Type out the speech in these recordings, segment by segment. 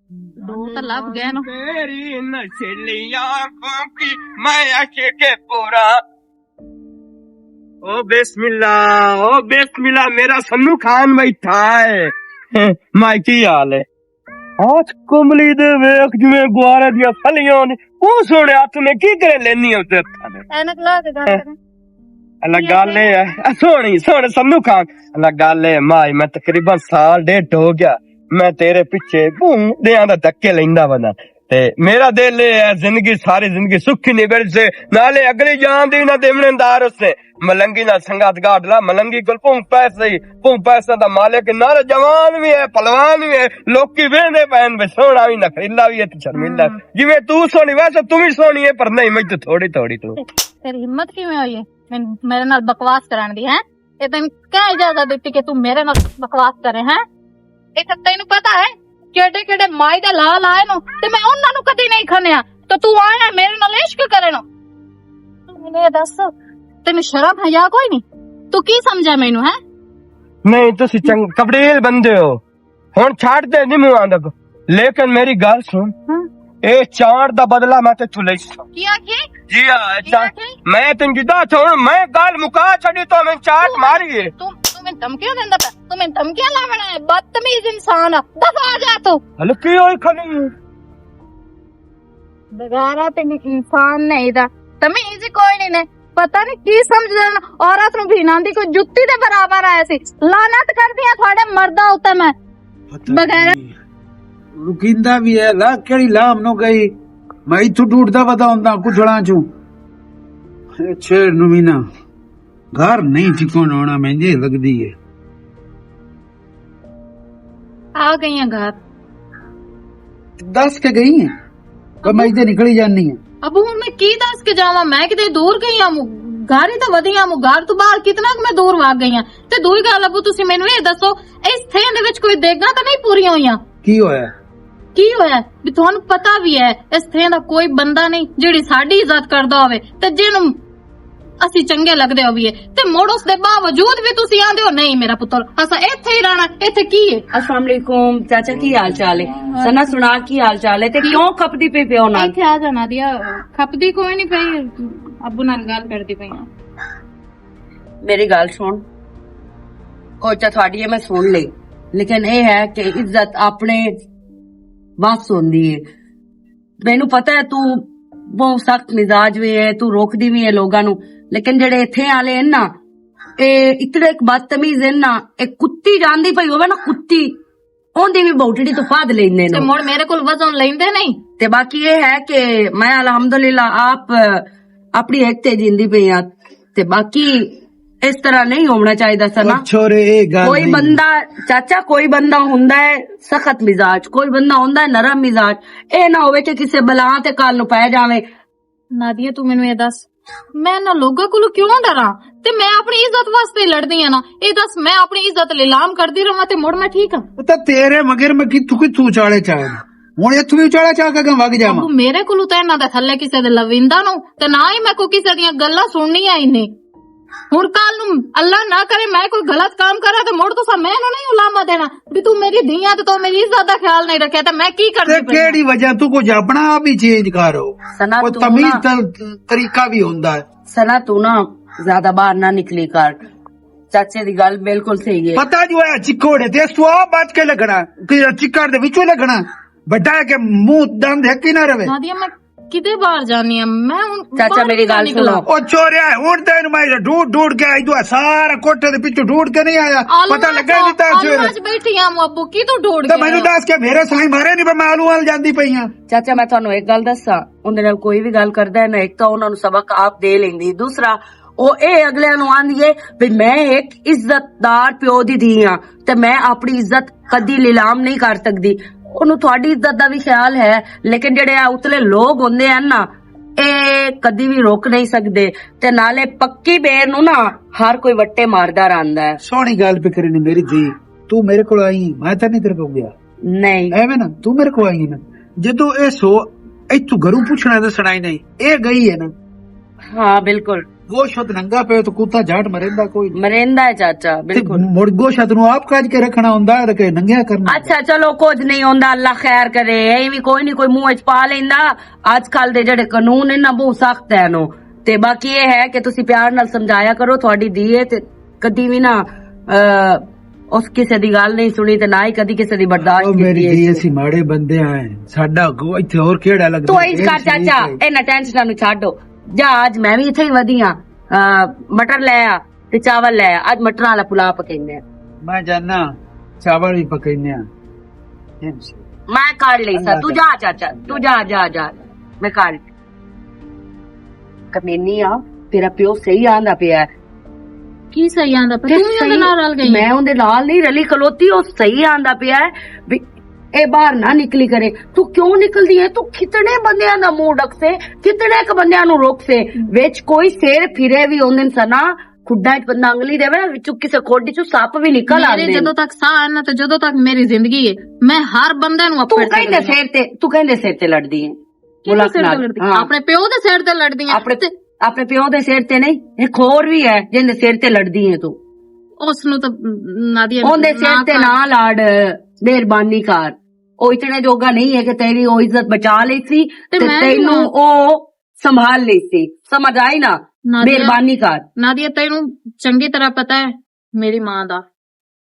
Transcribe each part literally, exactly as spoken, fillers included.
دو تو لب گئے نا۔ تیری نشیلی آنکھوں کی میں عشق پورا۔ او بسم اللہ، او بسم اللہ، میرا سنو خان بیٹھا ہے۔ مائی، کی حال ہے؟ ہاتھ کملی دے ویکھ جویں گوارے دیاں پھلیاں نے۔ او سونے ہاتھ میں کی کرے لینی ہے اتنے ہتھاں دے؟ اینک لا کے گل کریں۔ اللہ گل اے ہے، اے سونے، سونے سنو خان، اللہ گل اے، مائی، میں تقریباً سال ڈیڑھ ہو گیا، میں تیرے پیچھے بھوں دیاں دا دھکے لیندا بندہ۔ تے میرا دل اے ہے، زندگی، ساری زندگی سکھی نبڑ سے، نالے اگلی جان دی نہ دیونے دار اس سے۔ ملنگی نال سنگت گاڈ لا، ملنگی کول بھوں پیسے ہی، بھوں پیسے دا مالک نال جوان وی ہے، پلوان وی ہے، لوکی ویندے پین وی سوہنا وی نخریلا وی ہے تے شرمیلا وی۔ جویں تو سوہنی، ویسے تو وی سوہنی ہے، پر نہیں، مجھ تو تھوڑی تھوڑی تو۔ تیری ہمت کیویں ہوئی ہے مین-، میرے نال بکواس کرن دی، ہیں؟ اے تینوں کیا اجازت دتی کہ تو میرے نال بکواس کرے، ہیں؟ اے تے تینوں پتا ہے کیڑے کیڑے مائی دے لال آئے نو تے میں انہاں نوں کدی نہیں کھنیا، تے تو آیا میرے نال عشق کرن۔ تو مینوں اے دس، تینوں شرم حیا کوئی نہیں؟ تو کی سمجھا مینوں، ہیں؟ نہیں، تسی چنگ-، کبڑیل بندے ہو۔ ہن چھڈ دے، نہیں منہ آندا کو۔ لیکن میری گل سن، ہاں۔ اے چاند دا بدلہ میں تیتھوں لئی ساں۔ کیا کی؟ جی ہاں، کیا چاند۔ کی؟ میں تینوں جدا چھوڑ، میں گل مکا چھڈی تو میں چاٹ تو ماری ہے۔ تو، تو میں دھمکیاں دیندا پیا؟ تو میں دھمکیاں لاونا ہے؟ بدتمیز انسان آ۔ دفع ہو جا تو۔ ہلو، کی ہوئی کھڑی؟ بغیرہ تے انسان نہیں دا، تمیز ہی کوئی نہیں نے۔ پتہ نہیں کی سمجھ لینا، عورت نوں بھیناں دی کوئی جُتی دے برابر آیا سی۔ لعنت کردی ہاں تھوڑے مرداں اُتے میں۔ پتہ بغیرہ نہیں۔ رکیندا بھی ہے، لا کیڑی لام نو گئی۔ میں اتھوں ڈوڑدا ودا ہوندا کچھڑاں چوں۔ اے چھیڑ نوں وی نہ۔ گھر نہیں ٹھکانا ہونا، مہنگے لگدی ہے۔ آ گئی ہاں گھر۔ دس کے گئی ہیں، کمائی تے نکلی جانی ہے۔ ابو، ہن میں کی دس کے جاواں؟ میں کتے دور گئی ہاں، گھر ہی تے ودی ہاں، گھر تو باہر کتنا کہ میں دور واگ گئی ہاں۔ تے دوئی گل ابو، تسی مینوں اے دسو، اس تھے دے وچ کوئی دیگاں تاں نہیں پوریاں ہوئیاں؟ کی ہویا؟ کی ہویا؟ بھی تھانوں پتہ بھی ہے، اس تھے دا کوئی بندہ نہیں جیڑی ساڈی عزت کردا ہووے، تے جینوں اسی چنگے لگدے ہو بھی ہے، تے مڑ اس دے باوجود بھی تسی آندے ہو، "نہیں میرا پتر، اساں ایتھے ہی رہنا، ایتھے کی ہے؟" السلام علیکم چاچا، کی حال چال ہے؟ سنا سنا، کی حال چال ہے؟ تے کیوں کھپدی پئی پیو نال؟ ایتھے آ جانا دیا، کھپدی کوئی نہیں پئی، ابو نال گل کردی پئی ہاں۔ میری گل سن، کوچا تھوڑی ہے میں سن لئی، لیکن اے ہے کہ عزت اپنے بس ہوندی ہے۔ مینوں پتہ ہے تو بہت سخت مزاج وی ہے، تو روکدی وی ہے لوگاں نوں، لیکن جڑے ایتھے والے ہیں نا، اے اتنے ایک بدتمیز ہیں نا، اے کتی جاندی پئی ہووے نا، کتی، اوندی وی بوٹڑی تو پاد لیندے تے نے۔ مڑ میرے کول وزن لیندے نہیں۔ تے باقی اے ہے کہ میں الحمدللہ آپ اپنی ایک تے جیندی پئی ہاں۔ تے باقی اس طرح نہیں ہونا چاہیے سر نا۔ او چھوڑے، اے گل کوئی نہیں۔ بندہ، چاچا، کوئی بندہ ہوندا ہے سخت مزاج، کوئی بندہ ہوندا ہے نرم مزاج۔ اے نہ ہوئے کہ کسے بلا تے کل نو پے جاوے۔ نادیہ، تو مینوں اے دس، میں انہاں لوگاں کولوں کیوں ڈراں؟ تے میں اپنی عزت واسطے لڑدی ہاں نا۔ اے دس، میں اپنی عزت لیلام کردی رہواں تے مڑ میں ٹھیک ہاں؟ او تاں تیرے مگر میں کتھوں کتھوں اچالے چاہنا۔ ہن اتھوں وی اچالے چا کے اگاں وگ جاواں۔ ابو، میرے کولوں تے انہاں دے تھلے کسے دے لویندا نو، تے نہ ہی میں کوئی کسے دیاں گلاں سننیاں ہی نہیں۔ ہن کل نوں اللہ نہ کرے میں کوئی غلط کام کراں تے مڑ تساں میں نوں نہیں علامہ دینا بھی تو میری دھیاں تے تو میری عزت دا خیال نہیں رکھیا تے میں کی کردی تے پئی ہاں؟ کیڑی وجہ تو کچھ اپنا آپ ہی چینج کرو۔ سنا کوئی تو تمیز نا تے طریقہ بھی ہوندا ہے۔ سنا تو نا زیادہ باہر نہ نکلی کر۔ چاچے دی گل بالکل صحیح ہے۔ پتہ جو ہے چکوڑے تے اس تو آپ بچ کے لگنا، کہ چکڑ دے وچوں لگنا۔ بڑا ہے کہ منہ دند ہے کہ نہ رہے۔ نادیہ، میں کدے باہر جانی ہاں؟ میں ہن چاچا، باہر میری بھی گل جانی سنو۔ کلا۔ او چھوڑیا، ہن تے اینوں میں ڈھونڈ ڈھونڈ کے آئی، تو سارا کوٹھے دے پچھوں ڈھونڈ کے نہیں آیا۔ آلو پتہ لگا ہی نہیں تا آلو چھوڑے۔ آج بیٹھی ہاں، ابو کی تو ڈھونڈ تے کے مینوں آیا؟ دس کے میرے سائیں مارے نہیں، پر میں آلو وال جاندی پئی ہاں۔ چاچا، میں تانوں ایک گل دساں، اون دے نال کوئی بھی گل کردا ہے نا، ایک تاں انہاں نوں سبق آپ دے لیندی، دوسرا او اے اگلیاں نوں آندی ہے بھی میں ایک عزت دار پیو دی دھی ہاں تے میں اپنی عزت کدی لیلام نہیں کر سکدی۔ اونوں تہاڈی عزت دا بھی خیال ہے، لیکن جڑے آ اتلے لوگ ہوندے ہیں نا، اے کدی بھی روک نہیں سکدے۔ تے نالے پکی بیر نوں نا ہر کوئی وٹے ماردا رہندا ہے۔ سوہنی گل پکری نہیں میری دھی، تو میرے کول آئی، میں تے نہیں تیرے کول گیا۔ نہیں۔ ایویں نا، تو میرے کول آئی ہے نا، جدوں اے سو، ایتھوں گھروں پوچھنا تے سنائی نہیں، اے گئی ہے نا۔ ہاں، بالکل۔ گوشت ننگا پے تو کتا جھٹ مریندا کوئی نہیں۔ مریندا ہے چاچا، تے بالکل۔ مڑ گوشت نو آپ کج کے رکھنا ہوندا ہے، رکھے ننگیا کرنا۔ اچھا، چلو، کچھ نہیں ہوندا، اللہ خیر کرے۔ ایویں کوئی نہیں، کوئی منہ وچ پا لیندا۔ اج کل دے جڑے قانون ہیں نا، بہت سخت ہے نو۔ تے باقی یہ ہے کہ تسی پیار نال سمجھایا کرو، تہاڈی دھی ہے تے کدی وی نہ، آ، اس کسے دی گل نہیں سنی تے نہ ہی کدی کسے دی برداشت او میری کیتی ہے۔ جی، اسی ماڑے بندے آئے۔ ساڈا اگوں اتھے ہور کیڑا لگدا؟ تو انج کر چاچا، انہاں ٹینشناں نو چھڈو۔ جا، اج میں وی اتھے ہی ودی ہاں۔ آ، مٹر لے آ تے چاول لے آ۔ اج مٹراں والا پلاؤ پکینے آ۔ میں جانا، چاول وی پکینے آ۔ میں کر لئی سا، تو جا چاچا، تو جا، جا، جا۔ میں کر لئی۔ کمینی آ، تیرا پیو صحیح آندا پیا ہے۔ کی صحیح آندا پیا؟ تے توں وی اوندے صحیح، نال رل گئی؟ میں اوندے نال نہیں رلی کھلوتی، او صحیح آندا پیا ہے۔ بھی اے باہر نہ نکلی کرے۔ تو کیوں نکلدی ہے؟ تو کتنے بندیاں دا منہ ڈکسے، کتنے ک بندیاں نوں روکسے؟ وچ کوئی سیر پھرے وی اوندے سنا، کھڈاں وچ بندہ انگلی دیوے نا، وچوں کسے کھڈ چوں سپ وی نکل میرے آندے۔ جدوں تک ساہ ہے نا، تے جدوں تک میری زندگی ہے، میں ہر بندے نوں تو اپڑ کہندے سکدی ہاں۔ سر تے، تو کہندے سر تے لڑدی ہے۔ کیوں سر تے لڑدی؟ ہاں۔ اپنے پیو دے سر تے لڑدی ہیں۔ اپنے، اپنے پیو دے سر تے نہیں، ایک ہور بھی ہے جن دے سر تے لڑدی ہیں تو۔ اس نو تو نادیہ اون دے سر تے نہ لڑ، مہربانی کر۔ او اتنے جوگا نہیں ہے کہ تیری او عزت بچا لے سی تے تینوں او سنبھال لے سی۔ سمجھ آئی نا؟ نادیہ، مہربانی کر۔ نادیہ، تینوں چنگی طرح پتہ ہے میری ماں دا۔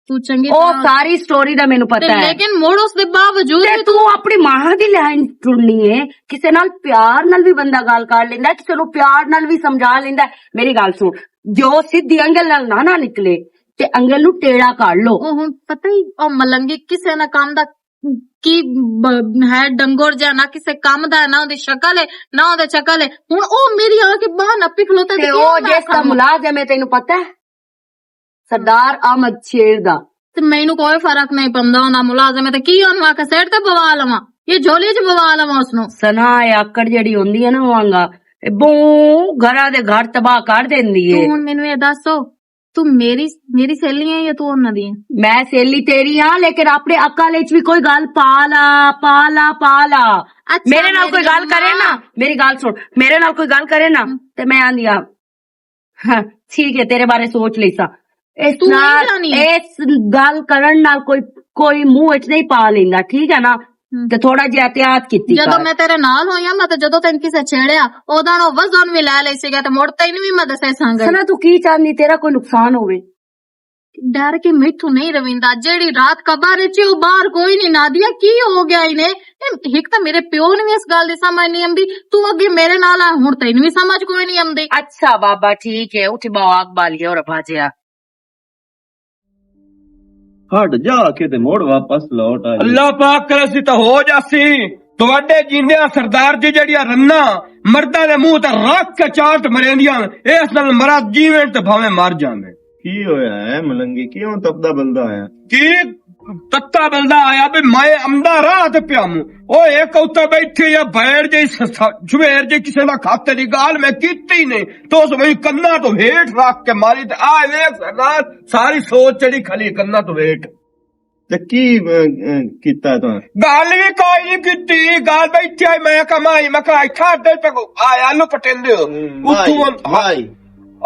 تو چنگی او طرح ساری سٹوری دا مینوں پتہ ہے۔ لیکن مڑ اس دے باوجود تے بھی تو اپنی ماں دی لائن ٹرنی ہے۔ کسے نال پیار نال بھی بندہ گل کر لیندا ہے، کسے نوں پیار نال بھی سمجھا لیندا ہے۔ میری گل سن، جو سیدھی انگل نال نہ نہ نکلے تے انگل نوں ٹیڑھا کر لو۔ او ہن پتہ ہی او ملنگی کسے نہ کم دا کی ب-، ہے ڈنگر جا، نہ کسے کم دا، نہ اودی شکل ہے، نہ اودے شکل ہے۔ ہن او میری آ کے باہر نپی کھلوتا تے تے او کیا جس دا ملازم ہے، تینوں پتہ ہے؟ سردار احمد شیر دا۔ تے مینوں کوئی فرق نہیں پوندا، اوندا ملازم ہے تے کی اونوں آکھے سر تے بوا لواں، یہ جھولی چ بوا لواں اس نوں۔ سنا اے آکڑ جڑی ہوندی ہے نا وانگا، اے بوں گھراں دے گھر تباہ کر دیندی ہے۔ تو ہن مینوں اے دسو، تو میری، میری سہیلی ہے یا تو انہاں دی ہے؟ میں سہیلی تیری ہاں، لیکن اپنے عقل وچ بھی کوئی گل پا لا، پا لا، پا لا۔ اچھا، میرے نال کوئی گل کرے نا، میری گل سن، میرے نال کوئی گل کرے نا، تے میں آندی ہاں، ہاں، ٹھیک ہے، تیرے بارے سوچ لیسا۔ اس نال، اس گل کرن نال کوئی، کوئی منہ وچ نہیں پا لیندا، ٹھیک ہے نا؟ تے تھوڑا جہا احتیاط کیتی جدوں کر۔ میں تیرے نال ہوئی ہاں، میں تے جدوں تینوں کسے چھیڑیا، اودوں او وزن وی لے لئی سیگا تے مڑ تینوں وی میں دسے سانگے۔ سنا، تو کی چاہندی تیرا کوئی نقصان ہووے؟ ڈر کے میتھوں نہیں رویندا۔ جیڑی رات قبر وچ او باہر کوئی نہیں نادیا، کی ہو گیا انہیں؟ اے ہک تاں میرے پیو نوں وی اس گل دی سمجھ نہیں آندی، تو اگے میرے نال آ، ہن تینوں وی سمجھ کوئی نہیں آندی۔ اچھا بابا، ٹھیک ہے، اٹھ باو آگ بالیے اور بھاجیا۔ ہٹ جا کے تے مڑ واپس لوٹ آئی۔ اللہ پاک کرے سی تے ہو جاسی۔ تواڈے جیندیاں سردار جی جیڑیاں رنا مرداں دے منہ تے رکھ کے چاٹ مریندیاں، اس نال مراد جیون تے بھاویں مر جاویں۔ کی ہویا ہے ملنگی؟ کیوں تپدا بلدا آیا؟ کی تتا بلدا آیا بھی میں امدا راہ تے پیا ہوں۔ او ایک اتھے بیٹھے یا بیٹھ جے س-، س-، شبیر جے کسے نہ کھاتے دی گال میں کیتی نہیں۔ تو اس میں کنا تو ہیٹ رکھ کے ماری تے آ ویکھ سردار ساری سوچ چڑی کھلی کنا تو ہیٹ۔ تے کی، اے، اے، کیتا ہے تاں؟ گل وی کوئی نہیں کیتی، گل بیٹھے آئی میں کمائی، میں کہا اتھا دے تے آیا لو پٹیندے ہو۔ ہم، اتھوں بھائی، ہم، بھائی۔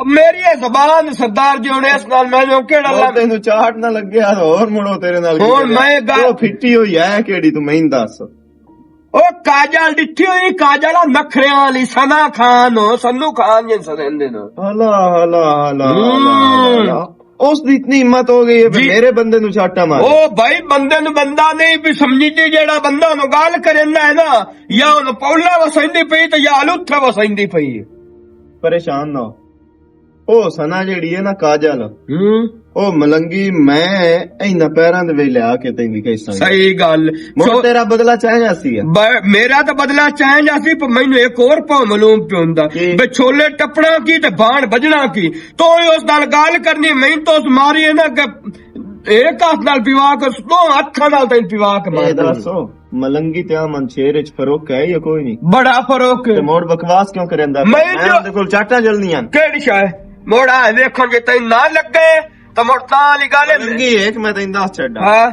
میری یہ زبان سردار جی ہونے اس نال میں جو کیڑا لگ تینوں چاٹ نہ لگیا، اور مڑو تیرے نال کی ہور کرینا؟ میں گل تو پھٹی ہوئی ہے کیڑی، تو میں دس۔ او کاجل ڈٹھی ہوئی، کاجل آ نخریاں والی، ثنا خان ہو، سنو خان جن سدیندے نو۔ ہلا، ہلا، ہلا، ہلا، ہلا۔ اس دی اتنی ہمت ہو گئی ہے، جی۔ میرے بندے نو چاٹا مار۔ او بھائی، بندے نو بندہ نہیں، بھی سمجھی جی، جیڑا بندہ نو گال کریندا ہے نا، یا انہوں پولا وسائندی پئی تے یا الوتھا وسائندی پئی ہے۔ پریشان نہ ہو۔ او سنا جیڑی ہے نا کاجل، ہوں۔ او ملنگی میں اینا پیراں دے وچ لیا کے تینوں کہہ سکدا۔ صحیح گل۔ مڑ سو، تیرا بدلہ چاہے جاسی ہے۔ ب-، میرا تو بدلہ چاہے جاسی، پر مینوں ایک اور پاؤ معلوم پہ ہوندا۔ کی؟ بے چھولے ٹپڑاں کی تے بھان بجنا کی۔ تو اس نال گل کرنی، میں تو اس ماری ہے نا کہ ایک ہاتھ نال پیوا کے، دو ہاتھاں نال تین پیوا کے مار اے دینی۔ دسو، ملنگی تے امن شہر وچ فرق ہے یا کوئی نہیں؟ بڑا فرق ہے۔ تے موڑ بکواس کیوں کریندا؟ میں میں جو اندے کول چاٹاں جلنیاں۔ کیڑی شے؟ موڑ آ ویکھو جے تین نہ لگے، تے موڑ تاں والی گل ہے۔ ملنگی ایک میں تین دس چھڈا۔ ہاں۔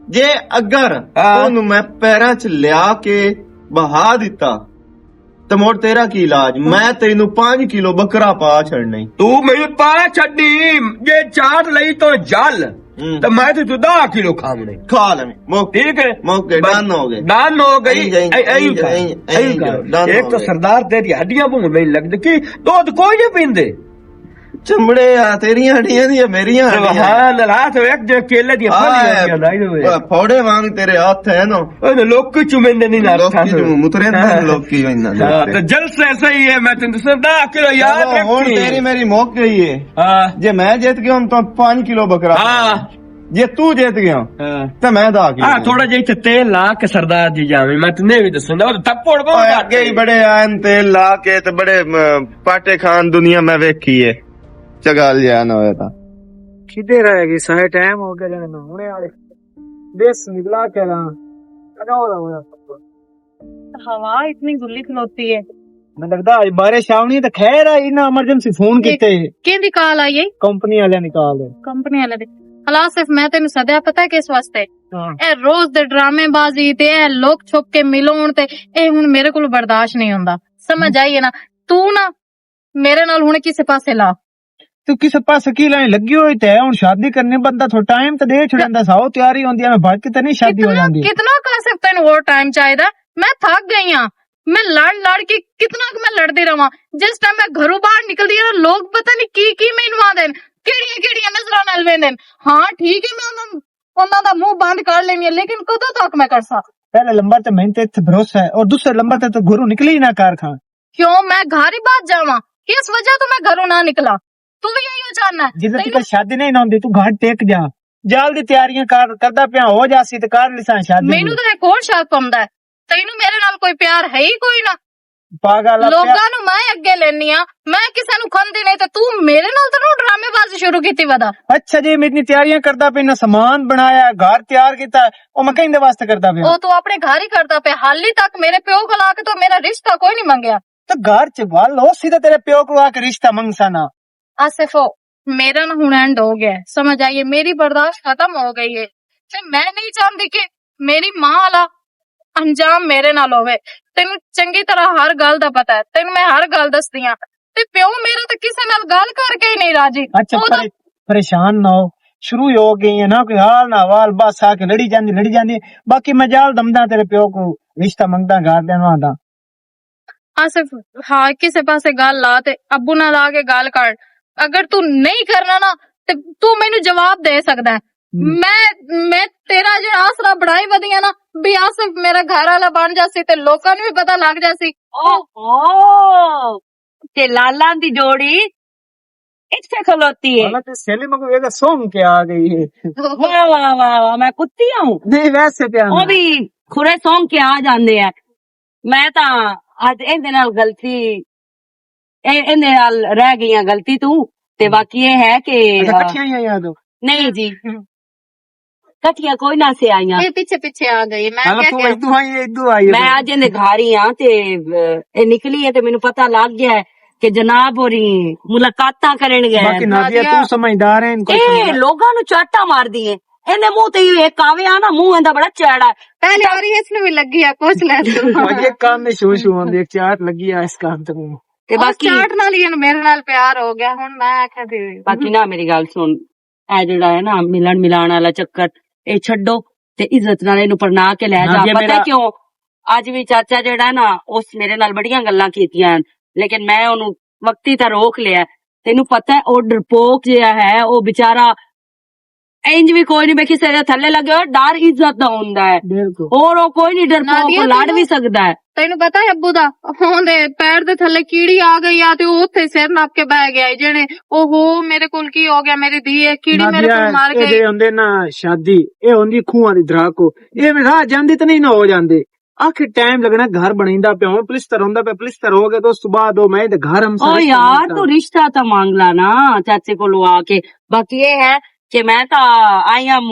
جے اگر ہاں۔ اونوں میں پیراں چ لیا کے بہا دتا، تے مڑ تیرا کی علاج؟ میں تینوں پانچ کلو بکرا پا چھڑنا ای۔ تو میں پا چھڑنی، جے چار لئی تو جل، تے میں تے تو دہ کلو کھاونے۔ کھا لیں، مک ٹھیک ہے؟ مک گئے، ڈن ہو گئے۔ ڈن ہو گئی۔ ایک تو سردار تیری ہڈیاں بھون نہیں لگدی، کی دودھ کوئی نہیں پیندے۔ چمڑے آ تیریاں ہڈیاں دی، میریاں ہڈیاں۔ سبحان اللہ، تو ایک جو کیلے دی پھلی ہونی آ، پھوڑے وانگ تیرے ہاتھ ہے نا۔ لوکی چومیندے نہیں لگتا۔ لوکی چوم-، مترے اندر لوکی ویندے۔ ہاں، تو جلسہ ایسا ہی ہے، میں تینوں دساں، دہ کلو یاد رکھی۔ تیری میری موک گئی ہے۔ ہاں۔ جے میں جیت گیا ہوں تو پانچ کلو بکرا۔ ہاں۔ جے تو جیت گیا ہوں، تے میں دہ کلو۔ ہاں، تھوڑا جہا اتھے تیل لا کے سردار جی جاویں، میں تینے بھی دسوں گا، وہ تھپڑ بہت اگے ہی بڑے آئن تیل لا کے تے بڑے، م-، پاٹے خان دنیا میں ویکھی ہے۔ چگال جانا ہویا تھا۔ کدھر رہ گئی سارے ٹائم ہو گیا جانے میں ہونے والے۔ بس نکلا کہنا۔ اگا ہو رہا ہوا۔ ہوا اتنی گلی کھلوتی ہے۔ میں لگدا اج بارش آونی تے خیر ہے، انہاں ایمرجنسی فون کیتے۔ کیندی کال آئی ہے؟ کمپنی والے نکال دے۔ کمپنی والے دی۔ خلاص، صرف میں تینوں سدیا، پتہ ہے کس واسطے؟ ہاں۔ اے روز دے ڈرامے بازی تے اے لوک چھپ کے ملون تے اے ہن میرے کول برداشت نہیں ہوندا۔ سمجھ آئی ہے نا؟ تو نا میرے نال ہن کسے پاسے لا۔ تو کسے پاسے کی لائیں لگی ہوئی تے ہے، ہن شادی کرنی بندہ تھوڑا ٹائم تے دے چھڑندا سا، او تیاری ہوندی ہے، میں بھج کے تے نہیں شادی ہو کتنا، جاندی۔ کتنا کر سکتے ہیں اور ٹائم چاہیے؟ میں تھک گئی ہاں، میں لڑ لڑ کے کتنا کر میں لڑدی رہواں۔ جس ٹائم میں گھروں باہر نکلدی ہاں، لوگ پتہ نہیں کی کی مینوں آندے نے، کیڑیاں کیڑیاں نظراں نال ویندے نے۔ ہاں ٹھیک ہے، میں انہاں، انہاں دا منہ بند کر لینی ہے، لیکن کدوں تک میں کرساں؟ پہلے لمبر تے میں تے اتھے بھروسہ ہے، اور دوسرے لمبر تے تو گھروں نکلی ہی نہ کار کھان۔ کیوں میں گھر ہی بھج جاواں؟ کس وجہ تو میں گھروں نہ نکلاں؟ تو بھی یہی ہو جاننا ہے؟ جدوں تک شادی نہیں نہ ہوندی، تو گھر ٹک جا۔ جلدی تیاریاں کر، کردا پیاں، ہو جاسی تے کر لیساں شادی۔ مینوں تو ایک اور شک پوندا ہے، تینوں میرے نال کوئی پیار ہے ہی کوئی نہ۔ پاگل آ، لوکاں نوں میں اگے لینی آ، میں کسے نوں کھاندی نہیں تے تو میرے نال تے نوں ڈرامے بازی شروع کیتی ودا۔ اچھا جی، میں اتنی تیاریاں کردا پیا، نہ سامان بنایا، گھر تیار کیتا، او میں کہیں دے واسطے کردا پیا؟ او تو اپنے گھر ہی کردا پیا، حالی تک میرے پیو کول آ کے تو میرا رشتہ کوئی نہیں منگیا۔ تے گھر چ ول ہو، سیدھا تیرے پیو کول آ کے رشتہ منگسا نا۔ آصف، او میرا نا ہن اینڈ ہو گیا ہے، سمجھ آئی ہے، میری برداشت ختم ہو گئی ہے۔ تے میں نہیں چاہندی کہ میری ماں والا انجام میرے نال ہووے۔ تینوں چنگی طرح ہر گل دا پتہ ہے، تینوں میں ہر گل دسدی ہاں۔ تے پیو میرا تے کسے نال گل کر کے ہی نہیں راضی۔ اچھا، او تے پرے-، پریشان نہ ہو، شروع ہی ہو گئی ہے نا، کوئی حال نہ حوال، بس آ کے لڑی جاندی، لڑی جاندی۔ باقی میں جال دمدا تیرے پیو کو، رشتہ منگدا، گھر دینا آندا۔ آصف، ہاں، کسے پاسے گل لا تے ابو نال آ کے گل کر۔ اگر تو نہیں کرنا نا، تے تو مینوں جواب دے سکدا ہے۔ میں، میں تیرا جے آسرا بنائی ودی ہاں نا، بھی آصف میرا گھر والا بن جاسی تے لوکاں نوں بھی پتہ لگ جاسی۔ اوہو، تے لالاں دی جوڑی اتھے کھلوتی ہے۔ حالانکہ سیلی مگو یہ سونگ کے آ گئی ہے۔ واہ، واہ، واہ، واہ، میں کتی ہوں۔ نہیں، ویسے پیا او بھی کھرے سونگ کے آ جاندے ہیں۔ میں تاں اج ایندے نال غلطی، اے-، ایندے نال رہ گئی ہاں غلطی توں۔ تے باقی اے ہے کہ، اچھا، کٹھیاں ہی آئیاں ادو؟ نہیں جی، کٹھیاں کوئی نہ سے آئیاں۔ اے پیچھے پیچھے آ گئی۔ میں کیا تو کیا؟ ادو آئی، ادو آئی میں ادو۔ اج ایندے گھر ہی ہاں تے، اے نکلی ہے تے مینوں پتہ لگ گیا ہے کہ جناب ہوری ملاقاتاں کرن گئے۔ باقی نادیہ، نادیہ، تو سمجھدار ہے، ان کو اے سمجھدار۔ لوگاں نوں چاٹاں مار دی ہے۔ ایندے منہ تے ایک آوے آ نا، منہ ایندا بڑا چیڑا ہے۔ پہلے آ رہی ہے، اس نوں بھی لگی ہے، کچھ لے تو۔ اور یہ کام میں شو شو ہوں، ایک چاٹ لگی ہے اس کام تے منہ۔ تے اس باقی چاٹ نال ہی میرے نال پیار ہو گیا، ہن میں آکھیا بھی۔ باقی نہ میری گل سن، اے جڑا ہے نا ملن ملان والا چکر، اے چھڈو تے عزت نال اینوں پرنا کے لے جا۔ نادیہ پتہ میرا کیوں؟ اج بھی چاچا جڑا ہے نا، اس میرے نال بڑیاں گلاں کیتیاں ہن، لیکن میں اونوں وقتی تے روک لیا۔ تینوں پتہ ہے، او ڈرپوک جہا ہے، او بیچارہ انج بھی کوئی نہیں، میں کسے دے تھلے لگے ہوئے، ڈر عزت دا ہوندا ہے۔ بالکل۔ اور او کوئی نہیں ڈرپوک، نادیہ، لڑ تینوں بھی سکدا ہے۔ تینوں پتہ ہے ابو دا، اوندے پیر دے تھلے کیڑی آ گئی آ تے او اوتھے سر نپ کے بہ گیا ہے۔ جنے، اوہو، میرے کول کی ہو گیا، میری دھی ہے، کیڑی میرے کول مار گئی۔ نادیہ، اے جے ہوندے نا شادی، اے ہوندی کھوہاں دی دراکو، اے راہ جاندی تے نہیں نہ ہو جاندی۔ آخر ٹائم لگنا، گھر بنیندا پیا، ہن پلستر ہوندا پیا، پلستر ہو گیا تو اس تو بعد او میں تے گھر ہم او سارے یار، تو رشتہ تا مانگ لا نا چاچے کولوں آ کے۔ باقی اے ہے کہ میں تا آئی ہم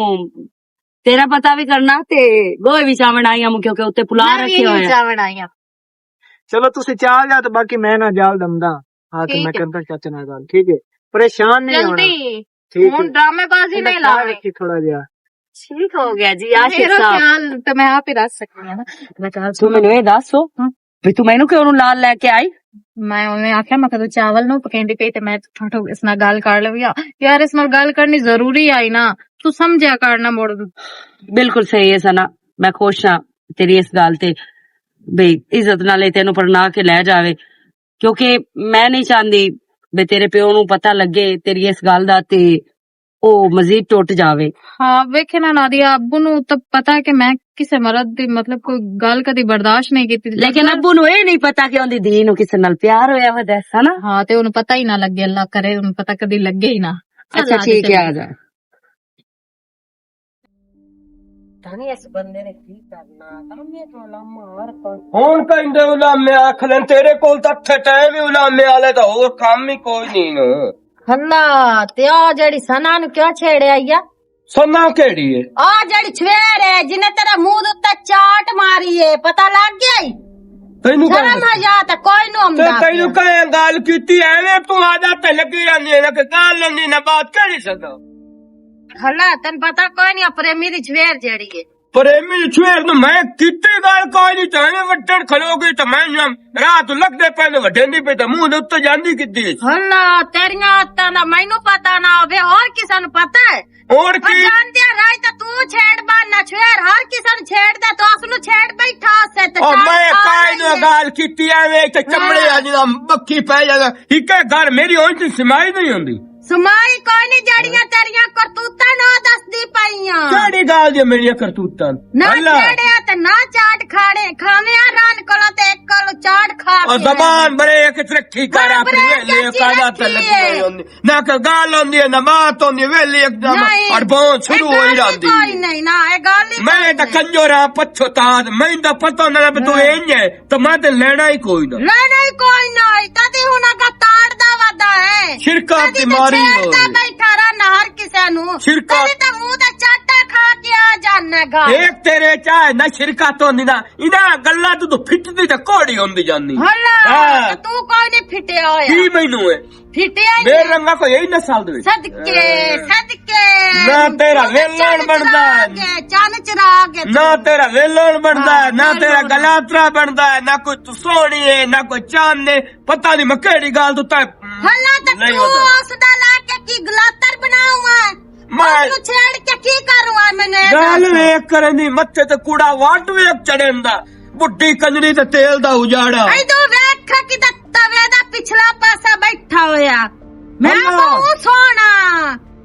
تیرا پتہ بھی کرنا تے گوہے بھی چاون آئی ہم، کیونکہ اتنے پلا میں بھی رکھے ہوئے ہیں۔ چاون آئی ہاں۔ چلو تسی چال جا تے باقی میں نہ جال دمدا۔ آ کے میں ٹھیک ہے۔ کردا چاچے نال گل، ٹھیک ہے؟ پریشان نہیں ہونا۔ جلدی۔ ٹھیک ہن ہے۔ ڈرامے بازی نہیں لاوے۔ رکھی تھوڑا جہا۔ ٹھیک ہو گیا جی، عاشق میرا صاحب۔ خیال تو میں آپ ہی رکھ سکتی ہوں نا۔ میں کہا تو سنو۔ مینوں یہ دس ہو، ہاں۔ بھی تو مینوں کیوں نوں لال لے کے آئی؟ میں انہیں آخیا، میں کدوں چاول نوں پکیندی پئی تے میں تھوڑا اس نال گل کر لویا۔ یار، اس نال گل کرنی ضروری آئی نا، تو سمجھیا کرنا مڑ۔ بالکل صحیح ہے سنا، میں خوش ہاں تیری اس گل تے، بھئی عزت نال اے تینوں پرنا کے لے جاوے، کیونکہ میں نہیں چاہندی بھئی تیرے پیو نوں پتہ لگے تیری اس گل دا تے او مزید ٹوٹ جاوے۔ ہاں، ویکھے نا نادیا، ابو نوں تاں پتہ ہے کہ میں کسے مرد دی، مطلب، کوئی گل کدی برداشت نہیں کیتی۔ لیکن ابو نوں اے نہیں پتہ کہ اوندی دھی نوں کسے نال پیار ہویا ہویا ہے، ہے نا؟ ہاں، تے اونوں پتہ ہی نہ لگے، اللہ کرے اونوں پتہ کدی لگے ہی نہ۔ اچھا، ٹھیک ہے، آ جا۔ تانی اس بندے نے کی کرنا؟ کم ہی تو علامہ ہر کوئی۔ ہن کہندے علامے آکھ لین، تیرے کول تاں اتھے ٹائم ہی علامے والے دا، ہور کم ہی کوئی نہیں نا۔ اللہ، تے آ جڑی سنا نوں کیوں چھیڑیا آئی آ؟ سنا کیڑی ہے؟ آ جڑی چھویر ہے، جنے تیرا منہ دے اُتے چاٹ ماری ہے، پتہ لگ گیا ای؟ تینوں کہاں شرم دسیا؟ آ یا تے کوئی نوں تے آمدا تینوں پیا۔ کہاں گل کیتی؟ ایویں تو آ جا تے لگی رہندی ہے، نہ کہ گل ہوندی، نہ بات کیڑی سدا؟ ہلا، تن پتہ کوئی نہیں، پریمی دی چھویر جیڑی ہے۔ پریمی دی چھویر نوں میں کیتی گل کوئی نہیں، تے ایویں وڈن کھلو گئی تے میں نہ رات لگدے پے نے وڈیندی پئی تے منہ دے اُتے جاندی کیتی۔ ہلا، تیریاں آدتاں دا مینوں پتہ نہ ہووے، ہور کسے نوں پتہ ہے؟ اور او کی؟ جاندے راج تے تو چھیڑ بن نہ چھویر، ہر کسے نوں چھیڑ دے، تو اس نوں چھیڑ بیٹھا سے تے او چار میں سال کائے نوں ہوئی ہے۔ گل کیتی ایویں تے چمڑے ہاں۔ آ جڑا مکھی پے جانا، ہکے گھر میری اونج تے سمائی نہیں ہوندی۔ سمائی کوئی نہیں، جڑیاں تیریاں کرتوتاں نہ دسدی پئیاں۔ کیڑی گل دی میریاں کرتوتاں؟ نہ اللہ۔ چھیڑیا تے نہ چاٹ کھانے، کھاویں آ رن کولوں تے ایک کولوں چاٹ کھا او کے۔ زبان بڑے ایک ترکھی کر بڑے اپنی بڑے لے کیسی کالا تے رکھی لگی ہے۔ ہوئی ہوندی۔ نہ کوئی گل ہوندی ہے، نہ بات ہوندی، ویلی ایک دم نہیں۔ اڑبون شروع ہوئی جاندی۔ کوئی نہیں، نہ، اے گل ہی میں کوئی تے نہیں۔ کنجورا پچھو تاج، میں تے پتہ نہ لگے تو ہاں۔ انج ہے، تو میں تے لینا ہی کوئی نہ۔ لینا ہی کوئی نہ، کدی ہن اگا تاڑ دا ودا ہے۔ شرکا کدی تے بیماری چھیڑ دا ہوئی۔ بیٹھا رہنا ہر کسے نوں۔ شرکا کدی تے منہ تے چاٹا کھا کے آ جانا گا۔ ایک تیرے چاہے نہ شرکا تو نہیں نہ، انہاں گلاں تو، تو پھٹدی تے کوڑی ہوندی جانی۔ ہلا، ہاں۔ تو کوئی نہیں پھٹیا ہویا۔ کی مینوں ہے؟ پھٹیا ہی میرے نہیں۔ رنگا کوئی یہی نسل دے وچ۔ صدقے، صدقے۔ نہ تیرا ویلن بندا ہے۔ چن چراغ ہے نہ تو۔ تیرا ویلن بندا ہے، ہاں، نہ تیرا ویلن۔ گلاترا بندا ہے، نہ کوئی تو سونی ہے، نہ کوئی چاند ہے۔ پتہ نہیں میں کیڑی گل تو تے ہلا تے نہیں تو ہوتا۔ اس دا لا کے کی گلاتر بناؤں ہے؟ میں اس نوں چھیڑ کے کی کروں؟ آ مینوں اے گل دس۔ ویکھ کرن دی، متھے تے کوڑا وٹ ویکھ چڑھن دا، بڈھی کنجری تے تیل دا اجاڑا۔ ایدوں ویکھ کدے توے دا پچھلا پاسا بیٹھا ہویا۔ میں اللہ۔ بہت سوہنا،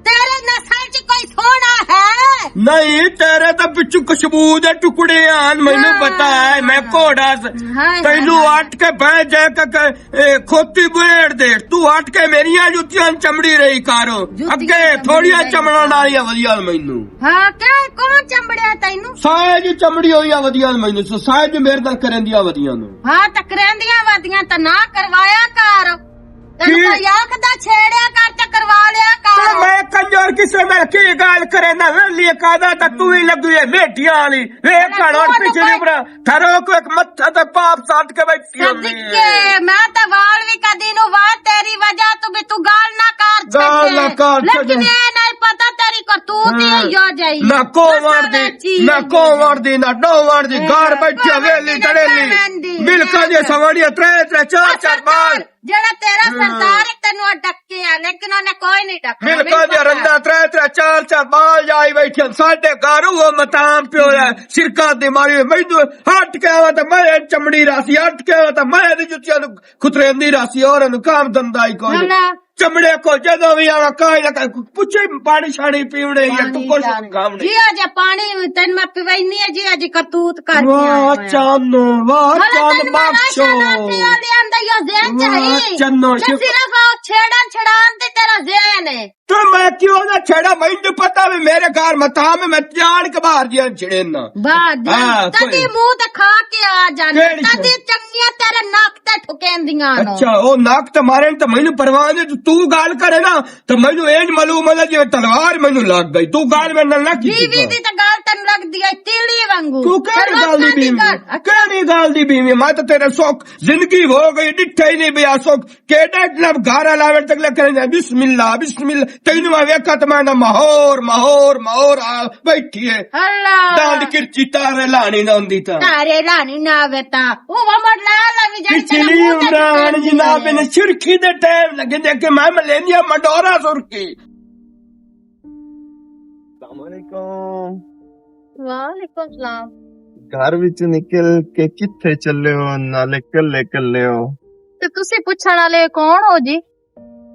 تیرے نسل چ کوئی سوہنا ہے؟ نہیں، تیرے تے پچھو خوشبو دے ٹکڑے آن، مینوں ہاں۔ پتا ہے، میں گھوڑا س-، ہائے، ہائے، تینوں ہائے۔ اٹھ کے بہ جا کے اے کھوتی بلیڈ دے، تو اٹھ کے میریاں جُتیاں چمڑی رہی کر۔ جُتیاں اگے چمڑی تھوڑیاں رہی چمڑاں کر۔ نالیاں ودیاں مینوں۔ ہاں، کیا کون چمڑیا تینوں؟ سائے جی چمڑی ہوئی آ ودیاں مینوں، سو سائے جی میرے نال کرن دیاں ودیاں نوں۔ ہاں، تے کرن دیاں ودیاں تے نہ کروایا کر۔ تینوں کی؟ کوئی آکھدا چھیڑیا کر تے کروا لیا کر۔ تے میں کنجر کسے نال کی گل کرے نہ ویلی کادا تے تو ہی لگی ہے میٹیاں والی۔ ویکھ کھڑ اور پچھلی عمر تھرو کو ایک متھا تے پاپ سٹ کے بیٹھی ہوندی ہے۔ صدقے، میں تے وال وی کدی نو وال تیری وجہ تو بھی تو گال نہ کر گال نہ چھڈے۔ کر لیکن چھڈے۔ اے نہیں پتا تیری کرتوت ہی ہاں۔ ہو جائی۔ نہ کو بس وار دی، نہ چیز نہ کو وار دی، نہ ڈو وار دی، ہاں۔ گھر بیٹھیا ویلی تڑیلی۔ ملکاں دی سوڑیاں ترے ترے چار چار بال۔ جڑا تیرا ہاں۔ سردار ہے، تینوں اٹکے آ، لیکن انہیں کوئی نہیں ڈکیا۔ ملکاں دے رندا ترے ترے چار چار بال جائی بیٹھے، ساڈے گھر وہ متام پیو ہے، شرکت دی ماری ہوئی۔ مینوں ہٹ کے آوا تے میں چمڑی راسی، ہٹ کے آوا تے میں دی جُتیاں نوں کتریندی راسی، اور انہوں کام دھندا ہی کوئی نہیں۔ نہ۔ چمڑے کو جدوں بھی آوا، کائی نہ کائی، پچھے پانی شانی پیونے یا تو پانی کچھ شانی۔ کھاونے۔ جی، اجے پانی تین میں پیوینی ہے، جی، اجے کرتوت کر کے آیا واہ، ہویا۔ چانو، واہ، بھلا چانو تین میں بخشو۔ راشن آٹے والے آندے یا ذہن چ واہ، ہے۔ چانو، میں شکر۔ صرف او چھیڑن چھڑان تے تیرا ذہن ہے۔ تو میں کیوں نہ چھڑا؟ مینوں پتا بھی میرے گھر متھا میں، میں جان کے باہر جان چھڑے نا۔ باہر جان، ہاں، کدی کوئی۔ منہ تے کھا کے آ جاندے، کیڑی کدی شے؟ چنگیاں تیرے نک تے ٹھکیندیاں نو۔ اچھا، او نک تے مارن تے مینوں پرواہ نہیں، تو تو گل کرے نا، تے مینوں انج معلوم ہویا جویں تلوار مینوں لگ گئی۔ تو گل میرے نال نہ کیتی بیوی کر۔ دی تے گل تینوں لگدی ہے تیلی وانگو۔ تو کیڑی گل دی بیوی؟ اچھا۔ کیڑی گل دی بیوی؟ میں تے تیرے سکھ زندگی ہو گئی، ڈٹھا ہی نہیں بیا سکھ۔ کیڈا جناب گھر والا آوے تے اگلا کرے جائے، بسم اللہ، بسم اللہ۔ تینوں میں ویکھا تے میں نہ ماہور، ماہور، ماہور آ بیٹھی ہے۔ اللہ۔ ڈانڈ کرچی تارے لانی نہ ہوندی تاں۔ تارے لانی نہ آوے تاں۔ او وہ مر لا لا وی جان پچھلی چلا منہ تے عمران جناب نے سرخی دے ٹائم لگے دے کہ میں ملینیا منڈورا سرخی۔ السلام علیکم۔ وعلیکم السلام۔ گھر وچ نکل کے کتھے چلے ہو؟ نالے کلے کلے ہو۔ تے تسی پوچھن والے کون ہو جی؟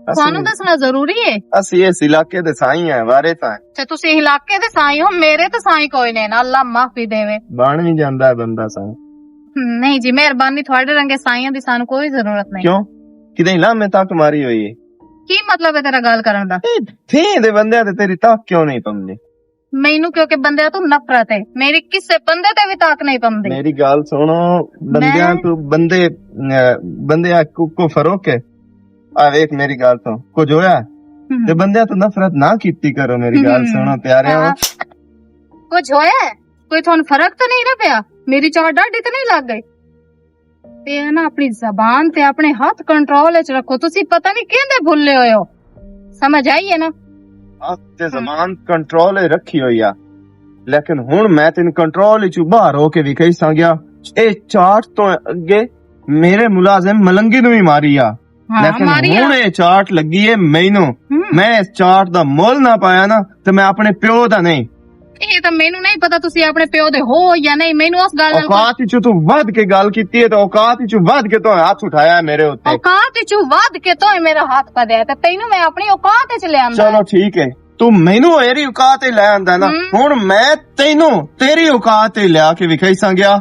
اسی، سانو دسنا ضروری ہے۔ اسی اس علاقے دے سائیں ہیں، وارث ہیں۔ اچھا، تسی علاقے دے سائیں ہو، میرے تے سائیں کوئی نہیں نا، اللہ معافی دے۔ بن بھی جاندا ہے بندہ سائیں۔ ہم، نہیں جی، مہربانی، تھوڑے رنگے سائیاں دی سانو کوئی ضرورت نہیں۔ کیوں؟ کدے لامے تک ماری ہوئی ہے؟ کی مطلب ہے تیرا گل کرن دا؟ اے، تھیں دے بندے تے تیری تک کیوں نہیں پمدی؟ مینوں کیونکہ بندیاں تو نفرت ہے، میری کسے بندے تے بھی تاک نہیں پمدی۔ میری گل سنو، بندیاں میں تو بندے، اے، بندے آ کو، کو فرق ہے۔ آ ویکھ میری گل سن، کچھ ہویا؟ ہم۔ تے بندیاں تو نفرت نہ کیتی کرو، میری گل ہم۔ سنو پیارے ہو۔ ہاں۔ کچھ ہویا ہے؟ کوئی تھانوں فرق تو نہیں نہ پیا؟ میری چاہ ڈاڈی تو نہیں لگ گئی؟ تے ہے نا، اپنی زبان تے اپنے ہاتھ کنٹرول وچ رکھو۔ تسی پتہ نہیں کیندے بھولے ہوئے ہو۔ سمجھ آئی ہے نا؟ ہاتھ تے زبان کنٹرول وچ رکھی ہوئی آ، لیکن ہن میں تینوں کنٹرول وچوں باہر ہو کے وکھائی ساں گیا۔ اے چاٹ تو اگے میرے ملازم ملنگی نوں وی ماری آ، ہاں، لیکن ماری آ۔ ہن اے چاٹ لگی ہے مینوں۔ ہم۔ میں اس چاٹ دا مول نہ پایا نا، تے میں اپنے پیو دا نہیں۔ اے تاں مینوں نہیں پتا تسی اپنے پیو دے ہو یا نہیں، مینوں اس گل نال کوئی اوقات وچوں تو ودھ کے گل کیتی ہے، تے اوقات وچوں ودھ کے تو ہاتھ اٹھایا ہے میرے اوتے۔ اوقات وچوں ودھ کے تو میرا ہاتھ پدیا ہے، تے تینوں میں اپنی اوقات وچ لے آندا۔ چلو ٹھیک ہے، تو مینوں میری اوقات وچ لے آندا نا، ہم۔ ہن میں تینوں تیری اوقات وچ لیا کے وکھائی ساں گیا۔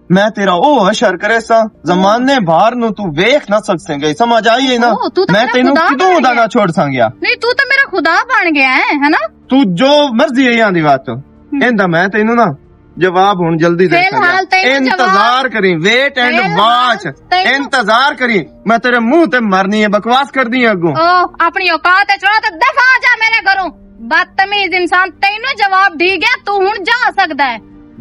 میں تیرا او حشر کرے ساں، زمانے بھار نوں تو ویکھ نہ سکسیں گئی، سمجھ آئی ہے نا؟ او، تو تاں میں میرا تینوں خدا کدوں بن دا گیا۔ نہ چھوڑ ساں گیا۔ نہیں، تو تاں میرا خدا بن گیا ہے، ہے نا؟ تو جو مرضی ہے یہاں دی بات تو۔ ہم۔ ایندا میں تینوں نا جواب ہن جلدی دے فی الحال سکیا۔ تینوں جواب انتظار کری، ویٹ اینڈ فی الحال واچ۔ تینوں انتظار کری، میں تیرے منہ تے مرنی ہے، بکواس کر دی اگوں۔ او، اپنی اوقات وچ رہ تے دفع ہو جا میرے گھروں۔ بدتمیز انسان، تینوں جواب دی گیا، تو ہن جا سکدا ہے۔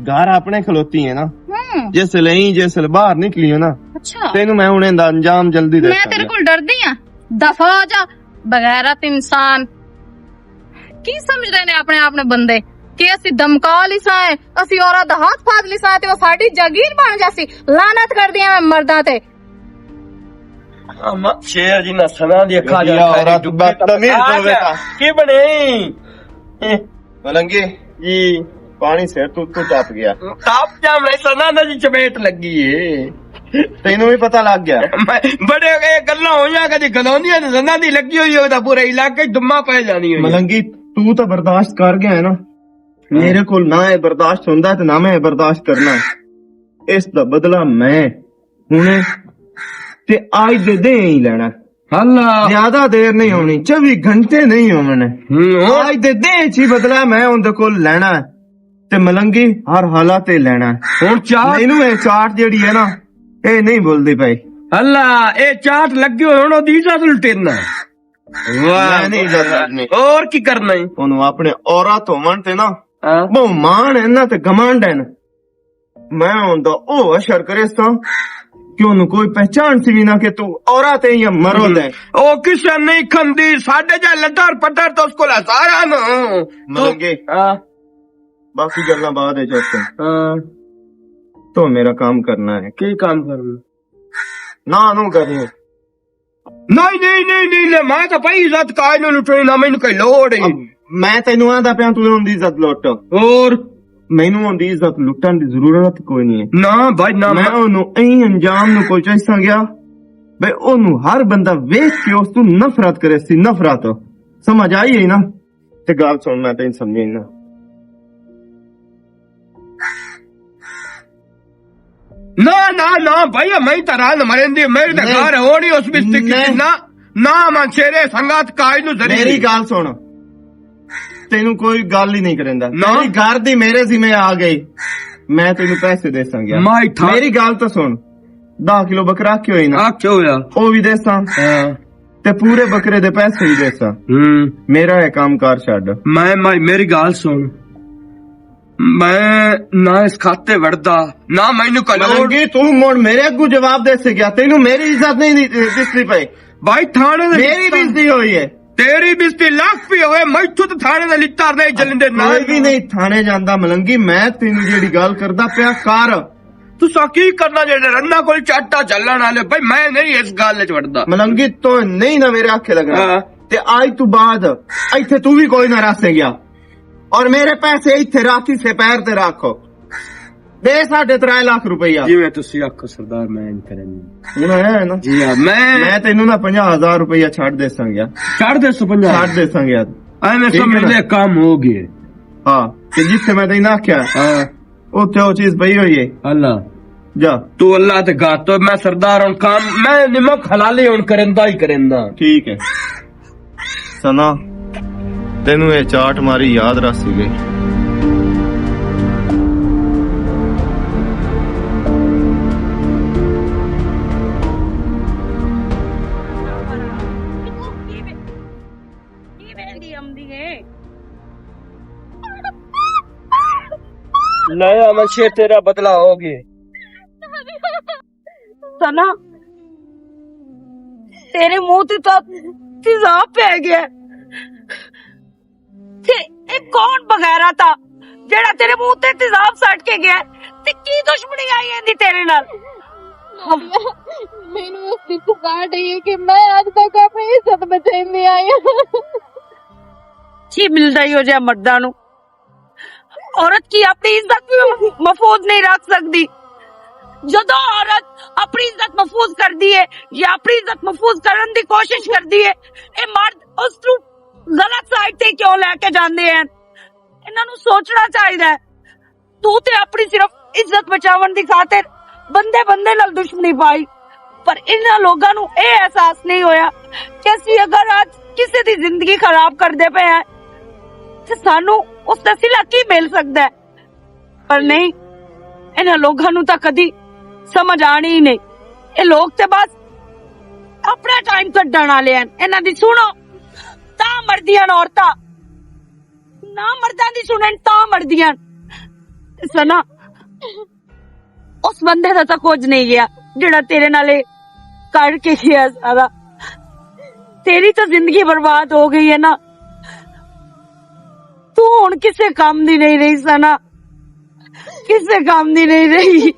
گھر اپنے کھلوتی ہے نا، ہوں۔ جس لئی، جس لئی باہر نکلی ہو نا، اچھا۔ تینوں میں ہن ایندا انجام جلدی دے میں سکدا۔ تیرے کول ڈردی ہاں؟ دفع ہو جا، بغیرت انسان۔ کی سمجھ رہے نے اپنے آپ نے بندے کہ اسی دمکا لیسا ہے، اسی عورت دا ہاتھ پھاد لیسا ہے تے وہ ساڈی جاگیر بن جاسی؟ لعنت کر دیاں میں مرداں تے۔ اما شیر جی نہ سنا دی اکھا جا، عورت بدتمیز ہوے تا۔ کی بنے؟ ملنگی جی۔ پانی سر تو تو ٹپ گیا۔ ٹپ جا، میں سنا نہ جی چپیٹ لگی ہے۔ تینوں بھی پتہ لگ گیا۔ میں بڑے اے گلاں ہویاں کدی گلونیاں نے زندہ دی لگی ہوئی ہوے تاں پورے علاقے چ دماں پے جانی ہوئی ہے۔ ملنگی، تو تاں برداشت کر گیا ہے نا؟ میرے کول نہ اے برداشت ہوندا تے نہ میں اے برداشت کرنا۔ اس دا بدلہ میں ہنے تے آج دے دے ہی لینا۔ اللہ۔ زیادہ دیر نہیں ہونی، چوبی گھنٹے نہیں ہونے۔ ہوں، ہوں۔ آج دے دے چی بدلہ میں ان دے کول لینا ہے۔ تے ملنگی ہر حالت تے لینا ہے۔ ہن چاٹ مینوں اے چاٹ جیڑی ہے نا، اے نہیں بھولدی پئی۔ اللہ، اے چاٹ لگی ہوئی ہن اودی عزت لٹینا۔ واہ، میں نہیں عزت لٹنی۔ اور کی کرنا ہے؟ اونوں اپنے عورت ہون تے نا، ہاں۔ بہوں مان ہے نا تے گمنڈ ہے نا۔ میں ہوندا او اشر کرے ساں کہ اونوں کوئی پہچان سی وی نہ کہ تو عورت ہے یا مرد ہے۔ او کسے نہیں کھندی، ساڈے جا لٹر پٹر تو اس کول ہزاراں نا۔ ملنگے۔ ہاں۔ باقی گلاں بعد وچ کرساں۔ ہاں۔ تو میرا کام کرنا ہے۔ کی کام کرنا؟ نہ، نو کرنی۔ نہیں، نہیں، نہیں، نہیں، نہیں، میں تو پئی عزت کائے نو لٹنی، نہ مینوں کوئی لوڑ ہے۔ اب میں تینوں آندا پیاں، تو اون دی عزت لٹ۔ اور؟ مینوں اون دی عزت لٹن دی ضرورت کوئی نہیں ہے۔ نہ بھائی، نہ، میں میں اونوں این انجام نو پہنچا ساں گیا، بھائی اونوں ہر بندہ ویکھ کے اس تو نفرت کرے سی، نفرت۔ سمجھ آئی ہے نا؟ تے گل سن، میں تینوں سمجھائی نا۔ نہ، نہ، نہ، بھائی، میں ترا نہ مرن دی، میرے تے نہیں۔ گھر ہونی اس بستی کی نہیں۔ نہ، نہ، من شیرے سنگت کاج نو ذریعہ میری نہیں۔ گل سن، تینوں کوئی گل ہی نہیں کریندا۔ نہ۔ میری گھر دی میرے ذمہ آ گئی، میں تینوں پیسے دے سنگیا۔ مائی تھا۔ میری گل تو سن، دہ کلو بکرا کیوں ہی نا؟ آ کیوں ہویا؟ او بھی دے ساں۔ ہاں۔ تے پورے بکرے دے پیسے ہی دے ساں۔ ہوں۔ میرا یہ کام کار چھڈ۔ میں، میں، میری گل سن۔ میں نہ اس کھاتے وڑدا، نہ مینوں کلوڑ۔ ملنگی، تو مڑ میرے اگوں جواب دے سکیا، تینوں میری عزت نہیں دی-، دسدی پئی۔ بھائی، تھانے دے میری بےعزتی ہوئی ہے۔ تیری بستی لاکھ بھی ہوئے، میں اتھوں تے تھانے دا لتار نہیں جلن دے نال۔ کوئی بھی نہیں تھانے جاندا ملنگی، میں تینوں جیڑی گل کردا پیا کر۔ تساں کی کرنا جیڑے رنا کول چاٹا چلن والے؟ بھائی، میں نہیں اس گل وچ وڑدا۔ ملنگی تو نہیں نہ میرے آکھے لگنا۔ ہاں۔ تے آج تو بعد ایتھے تو بھی کوئی نہ رہ سکیا۔ اور میرے پیسے ایتھے راکھی سے پیر تے رکھو۔ دے ساڑھے ترے لاکھ روپیہ۔ جی، میں تسی آکھو سردار، میں انج کریں۔ ہن ہے نا؟ جی ہاں، میں میں تینوں نا پنجاہ ہزار روپیہ چھڈ دے ساں گیا۔ چھڈ دے سو پنجاہ؟ چھڈ دے ساں گیا۔ ایویں ٹھیک ہے سمجھ نا؟ لے، کم ہو گئے۔ ہاں، تے جتھے میں تینوں آکھیا، ہاں۔ اتھے او چیز پئی ہوئی ہے۔ اللہ۔ جا۔ تو اللہ تے گھر تو میں سردار ہوں، کام میں نمک حلالی ہوں کرندا ہی کرندا۔ ٹھیک ہے۔ سنا، تینوں یہ چاٹ ماری یاد رسی گئی۔ نیا منشے تیرا بدلا ہو گئے۔ سنا، تیرے منہ تے تو تیزاب پی گیا۔ تے اے کون بغیرہ تھا جیڑا تیرے منہ تے تیزاب سٹ کے گیا؟ تے کی دشمنی آئی ایندی تیرے نال؟ مینوں اس دی پکار رہی ہے کہ میں اج تک اپنی عزت بچائی نہیں آئی۔ کی ملدا ہی ہو جائے مرداں نوں؟ عورت کی اپنی عزت بھی محفوظ نہیں رکھ سکتی۔ جدوں عورت اپنی عزت محفوظ کردی ہے یا اپنی عزت محفوظ کرن دی کوشش کردی ہے، اے مرد اس نوں غلط سائیڈ تے کیوں لے کے جاندے ہیں؟ انہاں نوں سوچنا چاہیدا ہے۔ تو تے اپنی صرف عزت بچاون دی خاطر بندے بندے نال دشمنی پائی، پر انہاں لوگاں نوں اے احساس نہیں ہویا کہ اسی اگر اج کسے دی زندگی خراب کردے پئے ہیں تے سانوں اس دا صلہ کی مل سکدا ہے؟ پر نہیں، انہاں لوگاں نوں تاں کدی سمجھ آنی ہی نہیں۔ اے لوگ تے بس اپنا ٹائم کڈن والے ہیں۔ انہاں دی سنو تاں مردیاں عورتاں، نہ مرداں دی سنن تاں مردیاں۔ سنا، اس بندے دا تاں کچھ نہیں گیا جڑا تیرے نال اے کر کے گیا سارا۔ تیری تاں زندگی برباد ہو گئی ہے نا، تو ہن کسے کام دی نہیں رہی سنا، کسے کام دی نہیں رہی۔